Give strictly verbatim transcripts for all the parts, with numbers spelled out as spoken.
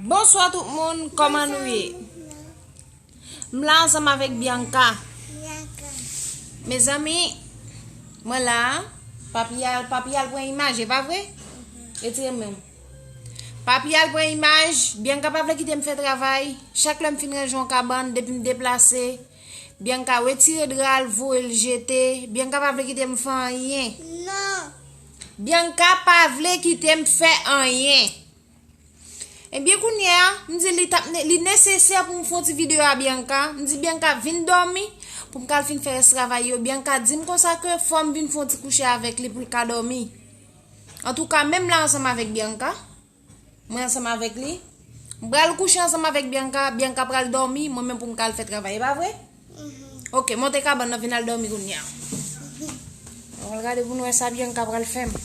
Bonswa tout moun, kòman nou ye? M la ansanm avèk Bianca. Mezanmi, mwen la, papi al, papi al pran imaj, e pa vre? Retire men w. Papi al pran imaj, Bianca pa vle kite m fè travay. Chak lè m fin ranje yon kabann, depi m deplase, Bianca retire dra l, voye l jete. Bianca pa vle kite m fè anyen. Non. Bianca pa vle kite m fè anyen. Ebyen, kounye a, m di li t ap ne-, li nesesè pou m fè yon ti videyo a Bianca. M di Bianca vin dòmi pou m ka al fin fè rès travay yo. Bianca di m konsa ke fò m vin fè yon ti kouche avèk li pou l ka dòmi. Antouka, menm la ansanm avèk Bianca, mwen ansanm avèk li. M pral kouche ansanm avèk Bianca. Bianca pral dòmi, mwen menm pou m ka al fè travay. E pa vre? Mhm. Ok, monte kabann nan, vin al dòmi kounye a. Mwen pral gade pou nou wè sa Bianca pral fè m.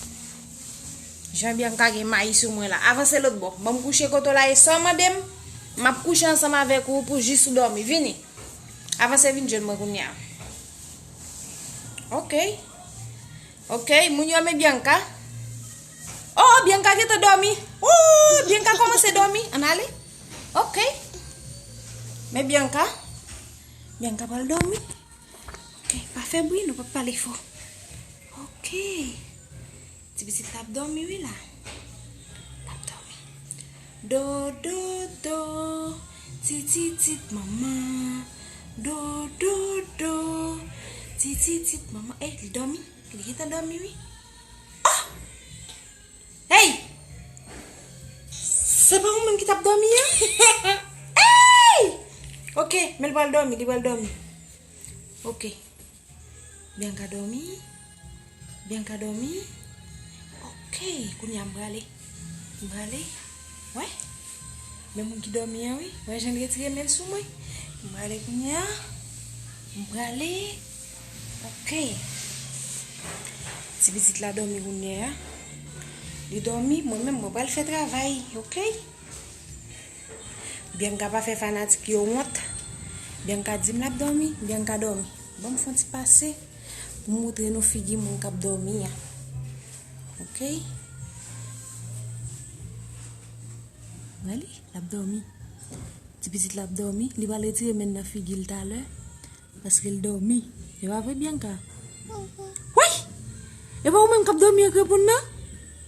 Jan Bianca gen mayi sou mwen la. Avanse lòt bò. Ban m kouche kote w la e sa w mande m, m ap kouche ansanm avèk ou pou jis ou dòmi. Vini. Avanse vin jwenn mwen kounye a. Ok. Ok, moun yo, men Bianca. Oh, Bianca gentan dòmi. Oh, Bianca kòmanse dòmi. Ann ale. Ok. Men Bianca. Bianca pral dòmi. Ok, pa fè bri, nou p ap pale fò. Ok. Ti pitit la ap dòmi, wi, la. L ap dòmi. Do, do, do. Ti, ti, tit manman. Do, do, do. Ti, ti, tit manman. Eh, li dòmi. Li gentan dòmi, wi. Ah! Hey! Se pa ou menm ki t ap dòmi an? Hey! Ok, men l pral dòmi, li pral dòmi. Ok. Bianca dòmi. Bianca dòmi. Ok, kounye a m prale. M prale. Wè? Men moun ki dòmi an, wi. Wè jan l retire men l sou mwen. M prale kounye a. M prale. Ok. Ti pitit la dòmi kounye a. Li dòmi, mwen menm mwen pral fè travay, ok? Bianca pa fè fanatik yo wont. Bianca di m l ap dòmi, Bianca dòmi. Ban m fè yon ti pase pou m montre nou figi moun k ap dòmi a. Ok? Gade, l ap dòmi. Ti pitit la ap dòmi. Li pral retire men nan figi l talè. Paske l dòmi. E pa vre, Bianca? Woy! E pa ou menm k ap dòmi an k reponn nan?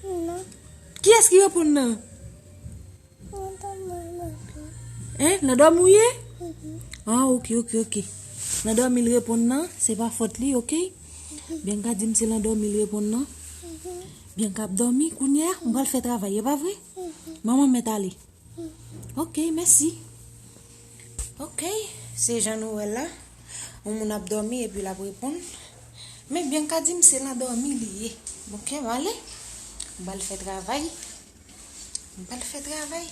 Non. Kiyès ki reponn nan? Nan dòmi w ye? Mhm. Ah, ok, ok, ok. Nan dòmi l reponn nan, se pa fòt li, ok? Mhm. Bianca di m se nan dòmi l reponn nan. Mhm. Bianca ap dòmi, kounye a, m pral fè travay, e pa vre? Mhm. Manman mèt ale. Mhm. Ok, mèsi. Ok, se jan nou wè la. Yon moun ap dòmi epi l ap reponn. Men Bianca di m se nan dòmi li ye. Ok, m ale. M pral fè travay. M pral fè travay.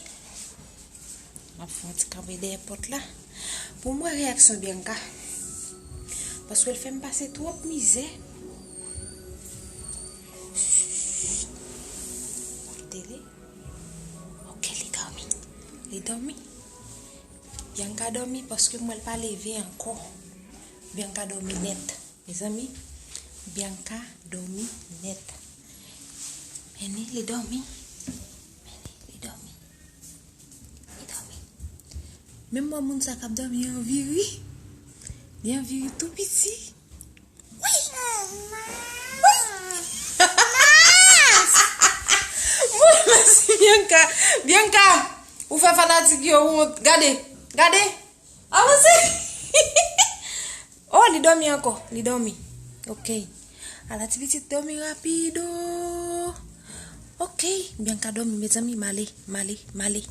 M ap fè yon ti kanpe dèyè pòt la pou m wè reyaksyon Bianca. Paske l fè m pase twòp mizè. Kite li. Ok, li dòmi. Li dòmi. Bianca dòmi paske m wè l pa leve ankò. Bianca dòmi nèt. Mezanmi, Bianca dòmi nèt. Men li, li dòmi. Men li, li dòmi. Li dòmi. Menm mwen, moun sa k ap dòmi an anvi ri. Li anvi ri tou piti. Wi! Wi! Mwen, mèsi, Bianca. Bianca, ou fè fanatik yo wont. Gade, gade. Avanse. Oh, li dòmi ankò. Li dòmi. Ok. Ala ti pitit dòmi rapido. Ok. Bianca dòmi, mezanmi, m ale, m ale, m ale.